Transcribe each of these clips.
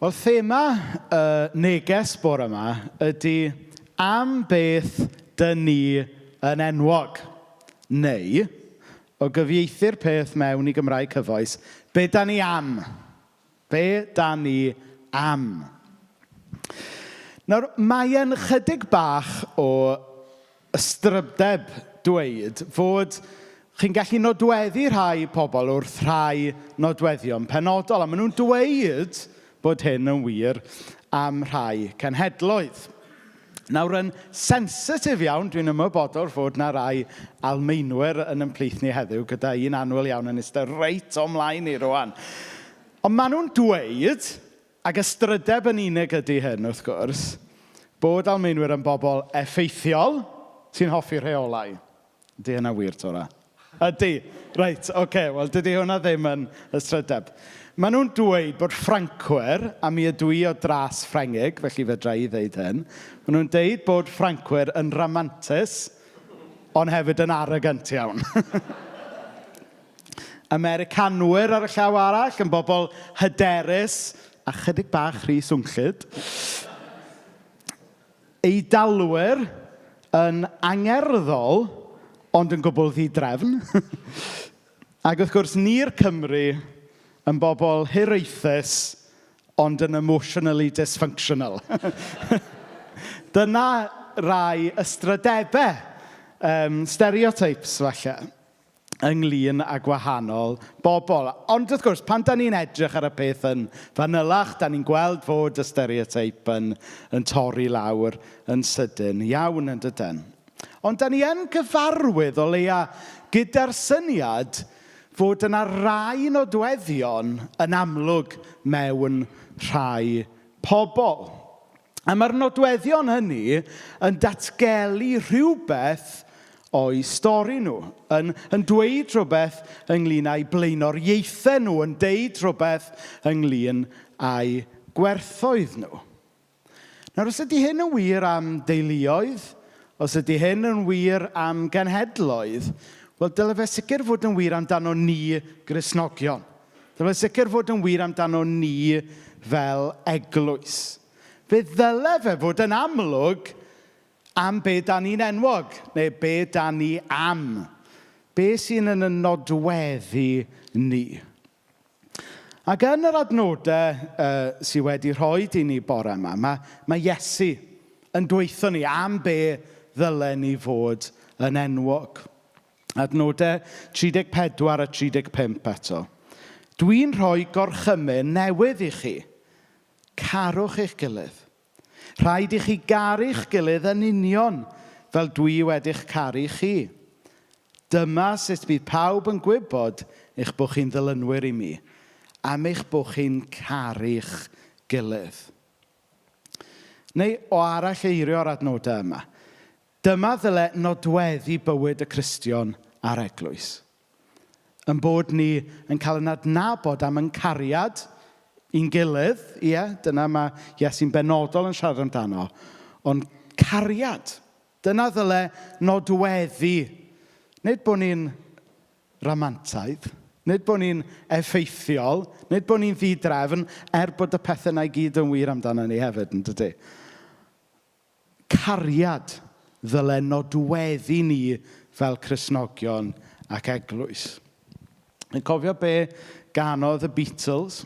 Wel, thema y neges bore yma ydy am beth dyn ni yn enwog. Neu, o gyfieithu'r peth mewn i Gymraeg cyfoes, be da ni am? Be da ni am? Nawr, mae e'n chydig bach o ystrydeb dweud fod chi'n gallu nodweddu rhai pobl wrth rhai nodweddion penodol, a maen nhw'n dweud bod hyn yn wir am rhai cenhedloedd. Nawr, yn sensitif iawn, dwi'n ymwybodol fod 'na rai Almaenwyr yn ymplith ni heddiw, gyda un annwyl iawn yn eistedd reit o mlaen i rŵan. Ond maen nhw'n dweud, ac ystrydeb yn unig ydy hyn wrth gwrs, bod Almaenwyr yn bobl effeithiol sy'n hoffi rheolau. Ydy hynna wir, Tora? Ydy. Reit, ocê, wel dydy hwnna ddim yn ystrydeb. Maen nhw'n dweud bod Ffrancwyr, a mi ydw i o dras Ffrengig, felly fedra i ddeud hyn, maen nhw'n deud bod Ffrancwyr yn ramantus, ond hefyd yn arrogant iawn. Americanwyr ar y llaw arall yn bobl hyderus a chydig bach rhy swnllyd. Eidalwyr yn angerddol, ond yn gwbl ddi-drefn. Ac wrth gwrs, ni'r Cymry yn bobl hiraethus, ond yn emotionally dysfunctional. Dyna rai ystrydebau, stereotypes falle, ynglyn â gwahanol bobl. Ond wrth gwrs, pan dan ni'n edrych ar y peth yn fanylach, dan ni'n gweld fod y stereotype yn, yn torri lawr yn sydyn iawn yn dydyn. Ond dan ni yn gyfarwydd o leia gyda'r syniad fod yna rai nodweddion yn amlwg mewn rhai pobl. A mae'r nodweddion hynny yn datgelu rhywbeth o'u stori nhw, yn, yn dweud rhywbeth ynglyn â'u blaenoriaethau nhw, yn deud rhywbeth ynglyn â'u gwerthoedd nhw. Nawr, os ydy hyn yn wir am deuluoedd, os ydy hyn yn wir am genhedloedd, wel, dyle fe sicr fod yn wir amdano ni Gristnogion. Dyle fe sicr fod yn wir amdano ni fel eglwys. Fe ddyle fe fod yn amlwg am be da ni'n enwog, neu be da ni am. Be sy'n yn y nodweddu ni. Ac yn yr adnodau sydd wedi rhoi i ni bore yma, mae, mae Iesu yn dweutho ni am be ddylen ni fod yn enwog. Adnodau 34 a 35 eto. Dwi'n rhoi gorchymyn newydd i chi. Carwch eich gilydd. Rhaid i chi garu'ch gilydd yn union fel dwi wedi'ch caru chi. Dyma sut bydd pawb yn gwybod eich bod chi'n ddilynwyr i mi, am eich bod chi'n caru'ch gilydd. Neu o arall eirio'r adnodau yma. Dyma ddyle nodweddu bywyd y Cristion a'r eglwys. Yn bod ni yn cael yn adnabod am yn cariad i'n gilydd, ie, dyna mae Iesu'n benodol yn siarad amdano, ond cariad, dyna ddyle nodweddu. Nid bod ni'n ramantaidd, nid bod ni'n effeithiol, nid bod ni'n ddi-drefn, er bod y pethau yna i gyd yn wir amdano ni hefyd, yn dydy. Cariad ddyle nodweddu ni fel Cristnogion ac eglwys. Yn cofio be ganodd y Beatles?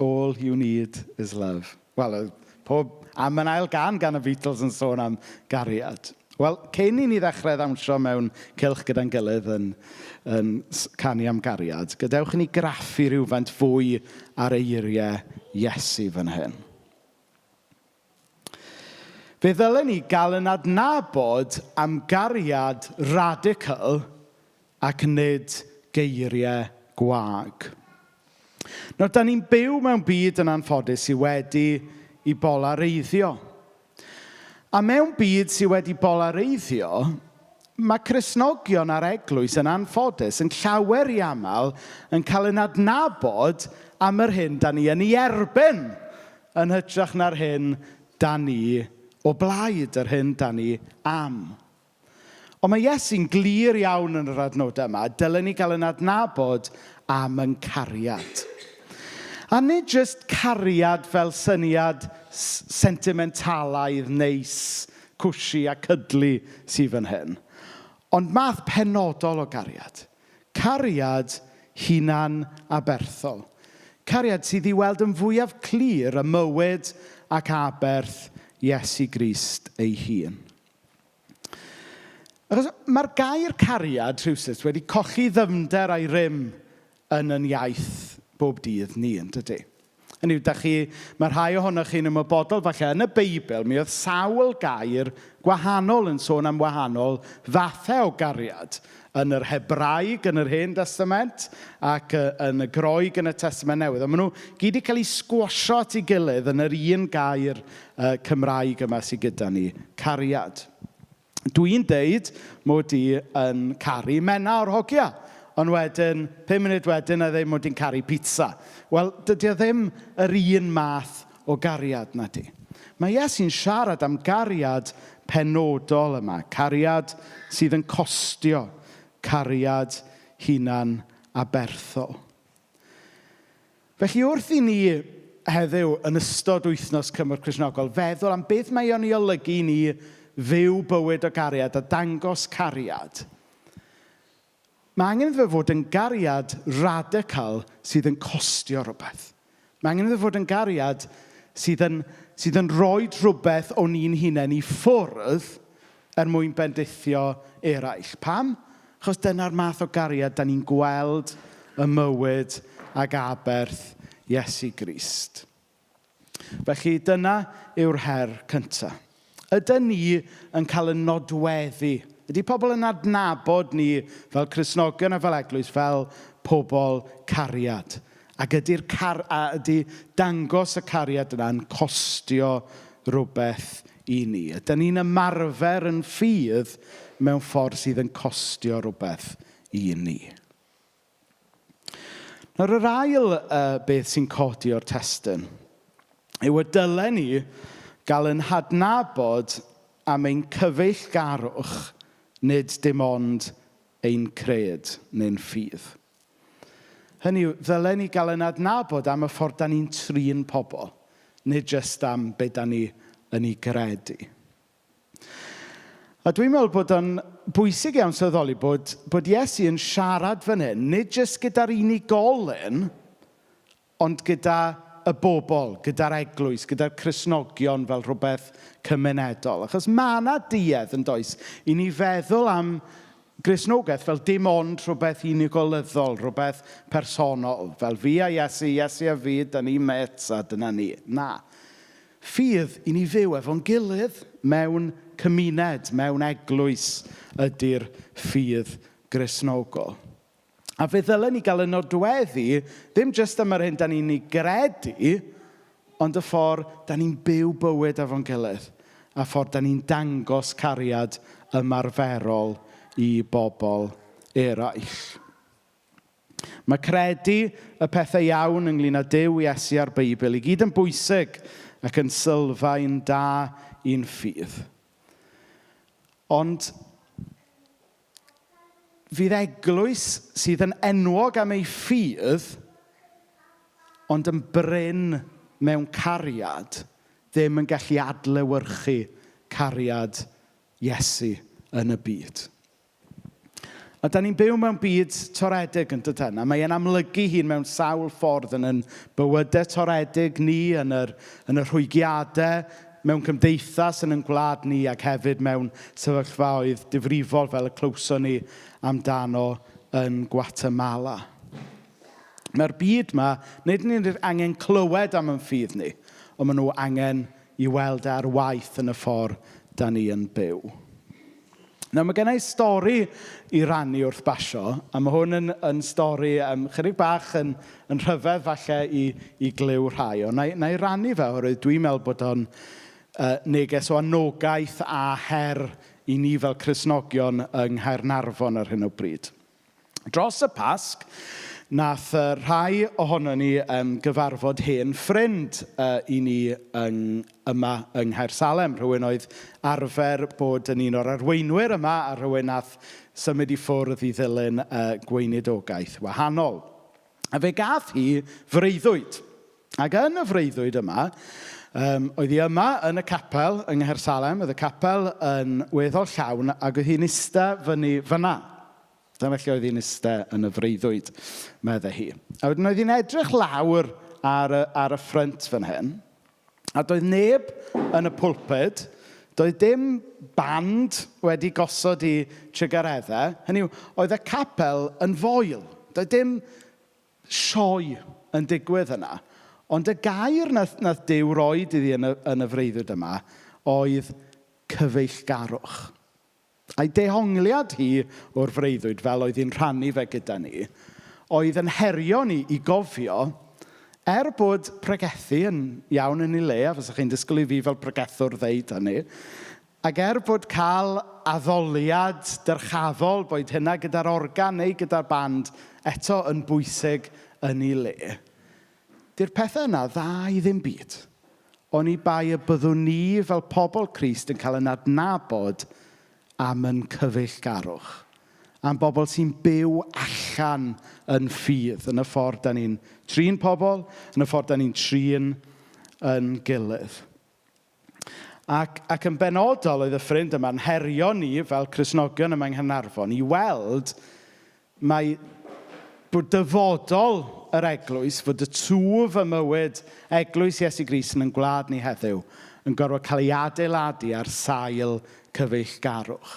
All you need is love. Wel, pob, am yn ail gan gan y Beatles yn sôn am gariad. Wel, cyn i ni ddechrau ddawnsio mewn cylch gyda'n gilydd yn, yn canu am gariad, gadewch i ni graffu rhywfaint fwy ar eiriau Iesu fan hyn. Fe ddylen ni gael yn adnabod am gariad radical ac nid geiriau gwag. Nawr, da ni'n byw mewn byd yn anffodus sydd wedi i bolareiddio. A mewn byd sydd wedi bolareiddio, mae Cristnogion a'r eglwys yn anffodus yn llawer i aml yn cael yn adnabod am yr hyn da ni yn ei erbyn yn hytrach na'r hyn da ni o blaid, yr hyn da ni am. Ond mae Iesu'n glir iawn yn yr adnodau yma, dylen ni gael yn adnabod am yn cariad. A nid jyst cariad fel syniad sentimentalaidd, neis, cwshi a cydlu sydd fan hyn. Ond math penodol o gariad. Cariad hunan aberthol. Cariad sydd i weld yn fwyaf clir y mywyd ac aberth Iesu Grist ei hun. Achos mae'r gair cariad rhywsut wedi colli ddyfnder a'i rym yn yn iaith bob dydd ni, yn dydy? Hynny yw, dach chi, mae rhai ohonoch chi'n ymwybodol falle yn y Beibl, mi oedd sawl gair gwahanol yn sôn am wahanol fathau o gariad. Yn yr Hebraeg yn yr Hen Destament ac yn y Groeg yn y Testament Newydd. Ond maen nhw gyd wedi cael eu sgwosio at ei gilydd yn yr un gair Cymraeg yma sydd gyda ni, cariad. Dwi'n deud mod i yn caru Menna o'r hogia. Ond wedyn, 5 munud wedyn, a ddeud mod i'n caru pizza. Wel, dydy o ddim yr un math o gariad na di. Mae Iesu'n siarad am gariad penodol yma. Cariad sydd yn costio. Cariad hunan aberthol. Felly wrth i ni heddiw yn ystod wythnos Cymorth Cristnogol feddwl am beth mae o'n ei olygu i ni fyw bywyd o gariad a dangos cariad, mae angen iddo fod yn gariad radical sydd yn costio rhywbeth. Mae angen iddo fod yn gariad sydd yn rhoi rhywbeth o'n ni'n hunain i ffwrdd er mwyn bendithio eraill. Pam? Achos dyna'r math o gariad da ni'n gweld y mywyd ag aberth Iesu Grist. Felly dyna yw'r her cyntaf. Ydyn ni yn cael y nodweddu? Ydy pobl yn adnabod ni fel Cristnogion a fel eglwys fel pobl cariad? Ac a ydy dangos y cariad yna'n costio rhywbeth i ni? Ydyn ni'n ymarfer yn ffydd mewn ffordd sydd yn costio rhywbeth i ni? Nawr, yr ail beth sy'n codi o'r testun yw y dylen ni gael yn hadnabod am ein cyfeillgarwch, nid dim ond ein cred neu'n ffydd. Hynny yw, ddylen ni gael yn adnabod am y ffordd da ni'n trin pobl, nid jyst am be da ni yn ei gredu. A dwi'n meddwl bod o'n bwysig iawn sylweddoli bod Iesu yn siarad fan hyn, nid jyst gyda'r unigolyn, ond gyda y bobl, gyda'r eglwys, gyda'r Cristnogion fel rhywbeth cymunedol. Achos mae yna duedd yn does i ni feddwl am Gristnogaeth fel dim ond rhywbeth unigolyddol, rhywbeth personol. Fel fi a Iesu, Iesu a fi, da ni mates a dyna ni. Na. Ffydd i ni fyw efo'n gilydd mewn cymuned, mewn eglwys ydy'r ffydd Gristnogol. A fe ddylen ni gael y nodweddu, ddim jyst am yr hyn da ni'n ei gredu, ond y ffordd da ni'n byw bywyd efo'n gilydd. A ffordd da ni'n dangos cariad ymarferol i bobl eraill. Mae credu y pethau iawn ynglyn â Duw, Iesu a'r Beibl i gyd yn bwysig ac yn sylfaen da i'n ffydd. Ond fydd eglwys sydd yn enwog am ei ffydd, ond yn brin mewn cariad, ddim yn gallu adlewyrchu cariad Iesu yn y byd. A da ni'n byw mewn byd toredig yn dydyn, a mae e'n amlygu hun mewn sawl ffordd yn yn bywydau toredig ni, yn y rhwygiadau, mewn cymdeithas yn ein gwlad ni ac hefyd mewn sefyllfaoedd difrifol fel y clywson ni amdano yn Guatemala. Mae'r byd yma, nid yn unig angen clywed am yn ffydd ni, ond maen nhw angen i weld e ar waith yn y ffordd da ni yn byw. Nawr, mae gen i stori i rannu wrth basio, a mae hwn yn stori chydig bach yn rhyfedd falle i glyw rhai, ond na i rannu fe, oherwydd dwi'n meddwl bod o'n neges o anogaeth a her i ni fel Cristnogion yng Nghaernarfon ar hyn o bryd. Dros y Pasg, nath rhai ohono ni gyfarfod hen ffrind i ni yma yng Nghaersalem. Rhywun oedd arfer bod yn un o'r arweinwyr yma a rhywun nath symud i ffwrdd i ddilyn gweinidogaidd wahanol. A fe gath hi freuddwyd. Ac yn y freuddwyd yma, oedd hi yma yn y capel yng Nghaersalem, oedd y capel yn weddol llawn, ac oedd hi'n ista fyny fyna. Dyna lle oedd hi'n ista yn y freuddwyd, meddai hi. A wedyn oedd hi'n edrych lawr ar y ffrynt fan hyn, a doedd neb yn y pulpud, doedd dim band wedi gosod i trugareddau. Hynny yw, oedd y capel yn foel. Doedd dim sioe yn digwydd yna. Ond y gair nath Duw roed iddi yn y freuddwyd yma oedd cyfeillgarwch. A'i dehongliad hi o'r freuddwyd, fel oedd hi'n rhannu fe gyda ni, oedd yn herio ni i gofio, er bod pregethu yn iawn yn ei le, a fysech chi'n disgwyl i fi fel pregethwr ddeud hynny, ac er bod cael addoliad dyrchafol, boed hynna gyda'r organ neu gyda'r band, eto yn bwysig yn ei le, 'di'r pethau yna dda i ddim byd. Oni bai y byddwn ni fel pobl Crist yn cael yn adnabod am yn cyfeillgarwch. Am bobl sy'n byw allan yn ffydd, yn y ffordd da ni'n trin pobl, yn y ffordd da ni'n trin yn gilydd. Ac yn benodol oedd y ffrind yma'n herio ni fel Cristnogion yma yng Nghaernarfon i weld mai bod dyfodol yr eglwys, fod y twf y mywyd eglwys Iesu Grist yn ein gwlad ni heddiw yn gorfod cael ei adeiladu ar sail cyfeillgarwch.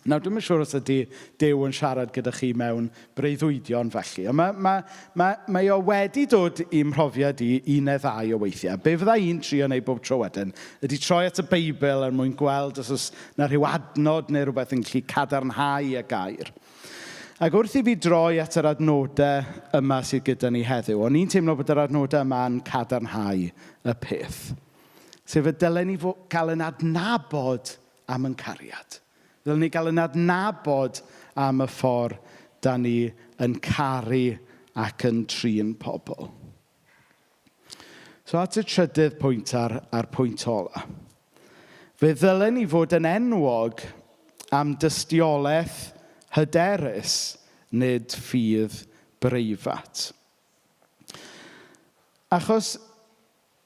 Nawr, dwi'm yn siŵr os ydy Duw yn siarad gyda chi mewn breuddwydion felly, ond mae o wedi dod i'm mhrofiad i un neu ddau o weithiau. Be fydda i'n trio wneud bob tro wedyn ydy troi at y Beibl er mwyn gweld os oes 'na rhyw adnod neu rhywbeth yn gallu cadarnhau y gair. Ac wrth i fi droi at yr adnodau yma sydd gyda ni heddiw, o'n i'n teimlo bod yr adnodau yma'n cadarnhau y peth. Sef y dylen ni gael yn adnabod am yn cariad. Dylen ni gael yn adnabod am y ffordd da ni yn caru ac yn trin pobl. So at y trydydd pwynt a'r pwynt ola. Fe ddylen ni fod yn enwog am dystiolaeth hyderus, nid ffydd breifat. Achos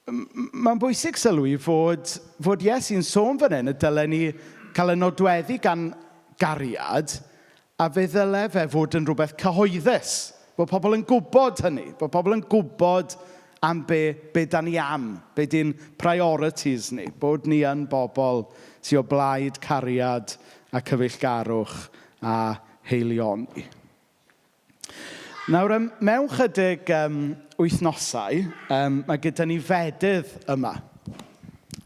mae'n bwysig sylwi fod Iesu'n sôn fan hyn y dylen ni cael y nodweddu gan gariad, a fe ddyle fe fod yn rhywbeth cyhoeddus, bod pobl yn gwybod hynny, bod pobl yn gwybod am be da ni am, be di'n priorities ni, bod ni yn bobl sy o blaid cariad a cyfeillgarwch a haelioni. Nawr, mewn chydig wythnosau, mae gyda ni fedydd yma.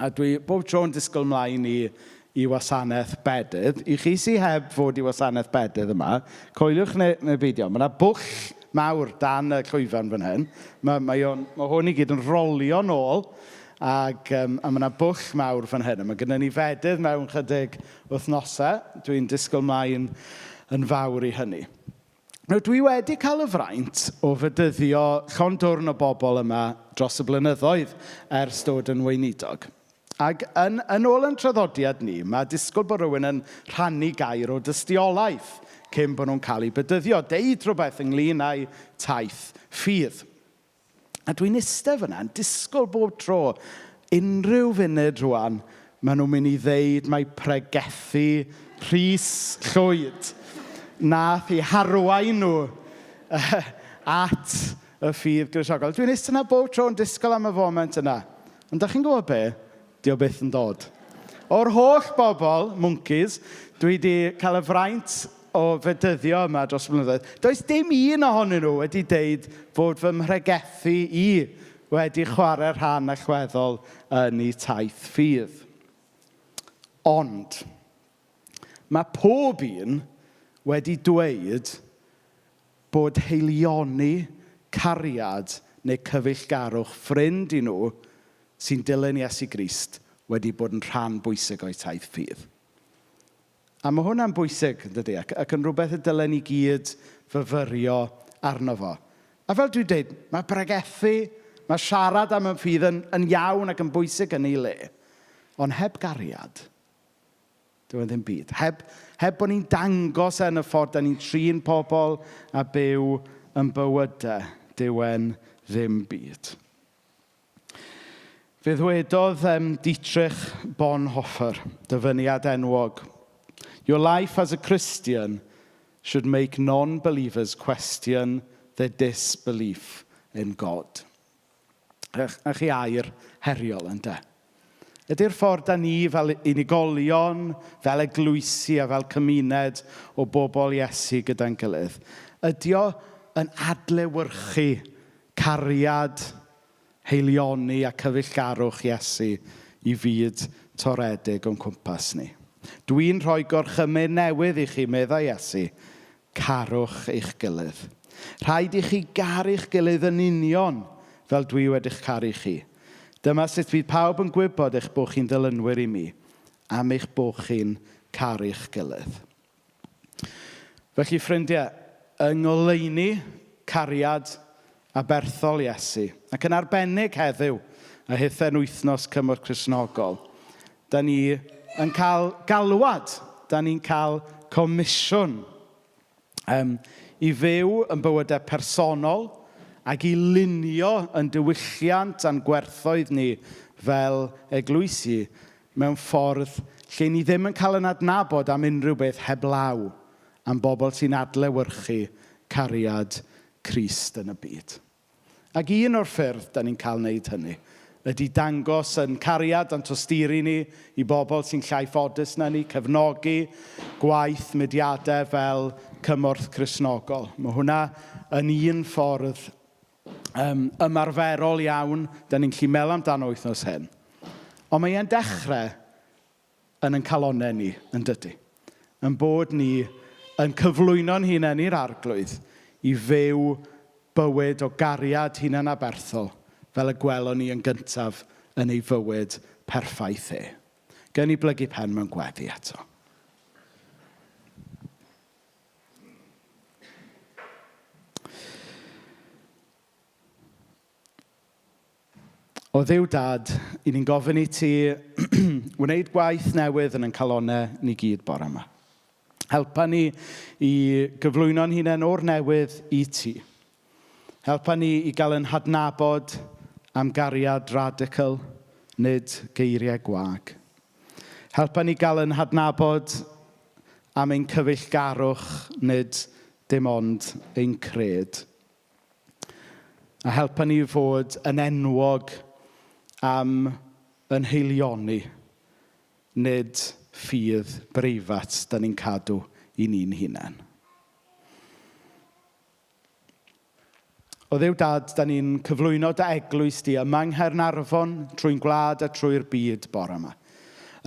A dwi bob tro yn disgwyl mlaen i wasanaeth bedydd. I chi sy heb fod i wasanaeth bedydd yma, coeliwch neu beidio, mae yna bwll mawr dan y llwyfan fan hyn. Mae hwn i gyd yn rolio nôl, a mae yna bwll mawr fan hyn. A mae gyda ni fedydd mewn chydig wythnosau. Dwi'n disgwyl mlaen yn fawr i hynny. Nawr, dwi wedi cael y fraint o fedyddio llond dwrn o bobl yma dros y blynyddoedd ers dod yn weinidog. Ac yn ôl yn traddodiad ni, mae disgwyl bod rhywun yn rhannu gair o dystiolaeth cyn bod nhw'n cael eu bedyddio, deud rhywbeth ynglyn â'u taith ffydd. A dwi'n eistedd fyna yn disgwyl bob tro, unrhyw funud rwan, maen nhw'n mynd i ddeud mai pregethu Rhys Llwyd nath i harwain nhw at y ffydd Gristnogol. Dwi'n eistedd yna bob tro yn disgwyl am y foment yna. Ond dach chi'n gwybod be? Di o byth yn dod. O'r holl bobl, monkeys, dwi wedi cael y fraint o fedyddio yma dros y blynyddoedd, does dim un ohonyn nhw wedi deud fod fy mhregethu i wedi chwarae rhan allweddol yn eu taith ffydd. Ond, mae pob un wedi dweud bod haelioni, cariad neu cyfeillgarwch ffrind i nhw sy'n dilyn Iesu Grist wedi bod yn rhan bwysig o'i taith ffydd. A mae hwnna'n bwysig, yn dydi, ac yn rhywbeth y dylen ni gyd fyfyrio arno fo. A fel dwi'n dweud, mae bregethu, mae siarad am y ffydd yn iawn ac yn bwysig yn ei le. Ond heb gariad, dyw e ddim byd. Heb bod ni'n dangos yn y ffordd da ni'n trin pobl a byw yn bywydau, dyw e'n ddim byd. Fe ddwedodd um, Dietrich Bonhoeffer, dyfyniad enwog, Your life as a Christian should make non-believers question their disbelief in God. A chi air heriol, ynde? Ydy'r ffordd da ni fel unigolion, fel eglwysi a fel cymuned o bobl Iesu gyda'n gilydd, ydy o yn adlewyrchu cariad, haelioni a cyfeillgarwch Iesu i fyd toredig o'n cwmpas ni? Dwi'n rhoi gorchymyn newydd i chi, meddai Iesu, carwch eich gilydd. Rhaid i chi garu'ch gilydd yn union fel dwi wedi'ch caru chi. Dyma sut fydd pawb yn gwybod eich bod chi'n ddilynwyr i mi, am eich bod chi'n caru'ch gilydd. Felly, ffrindiau, yng ngoleuni cariad aberthol Iesu, ac yn arbennig heddiw, a hithen wythnos Cymorth Cristnogol, da ni yn cael galwad, da ni'n cael comisiwn um, i fyw yn bywydau personol ac i lunio yn diwylliant a'n gwerthoedd ni fel eglwysi mewn ffordd lle ni ddim yn cael yn adnabod am unrhyw beth heblaw am bobl sy'n adlewyrchu cariad Crist yn y byd. Ac un o'r ffyrdd da ni'n cael wneud hynny ydy dangos yn cariad a'n tosturi ni i bobl sy'n llai ffodus na ni, cefnogi gwaith mudiadau fel Cymorth Cristnogol. Mae hwnna yn un ffordd um, ymarferol iawn da ni'n gallu meddwl amdano wythnos hyn. Ond mae e'n dechrau yn ein calonnau ni, yn dydy. Yn bod ni yn cyflwyno'n hunain i'r Arglwydd i fyw bywyd o gariad hunan-aberthol fel y gwelon ni yn gyntaf yn ei fywyd perffaith e. Gen i blygu pen mewn gweddi eto. O Dduw Dad, i ni'n gofyn i ti wneud gwaith newydd yn ein calonnau ni gyd bore yma. Helpa ni i gyflwyno'n hunain o'r newydd i ti. Helpa ni i gael yn hadnabod am gariad radical, nid geiriau gwag. Helpa ni gael yn hadnabod am ein cyfeillgarwch, nid dim ond ein cred. A helpa ni fod yn enwog am yn heilioni, nid ffydd breifat da ni'n cadw i ni'n hunain. O Dduw Dad, da ni'n cyflwyno dy eglwys di yma yng Nghaernarfon, trwy'n gwlad a trwy'r byd bore yma.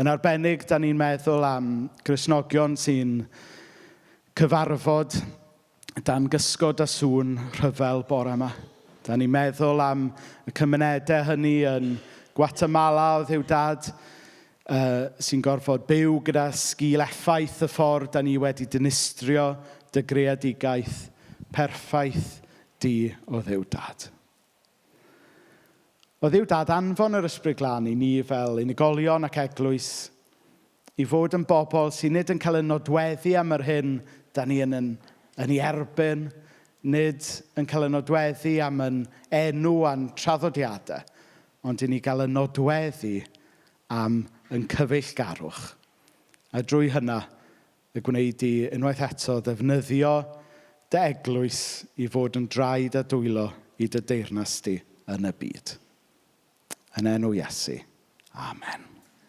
Yn arbennig, da ni'n meddwl am Gristnogion sy'n cyfarfod dan gysgod a sŵn rhyfel bore yma. Da ni'n meddwl am y cymunedau hynny yn Guatemala o Dduw Dad, sy'n gorfod byw gyda sgil effaith y ffordd da ni wedi dinistrio dy greadigaeth perffaith di o Dduw Dad. O Dduw Dad, anfon yr Ysbryd Glân i ni fel unigolion ac eglwys i fod yn bobl sy'n nid yn cael y nodweddu am yr hyn da ni yn, yn, yn ei erbyn, nid yn cael y nodweddu am yn enw a'n traddodiadau, ond i ni gael y nodweddu am yn cyfeillgarwch. A drwy hynna, y gwneud di unwaith eto ddefnyddio dy eglwys i fod yn draed a dwylo i dy deyrnas di yn y byd. Yn enw Iesu. Amen.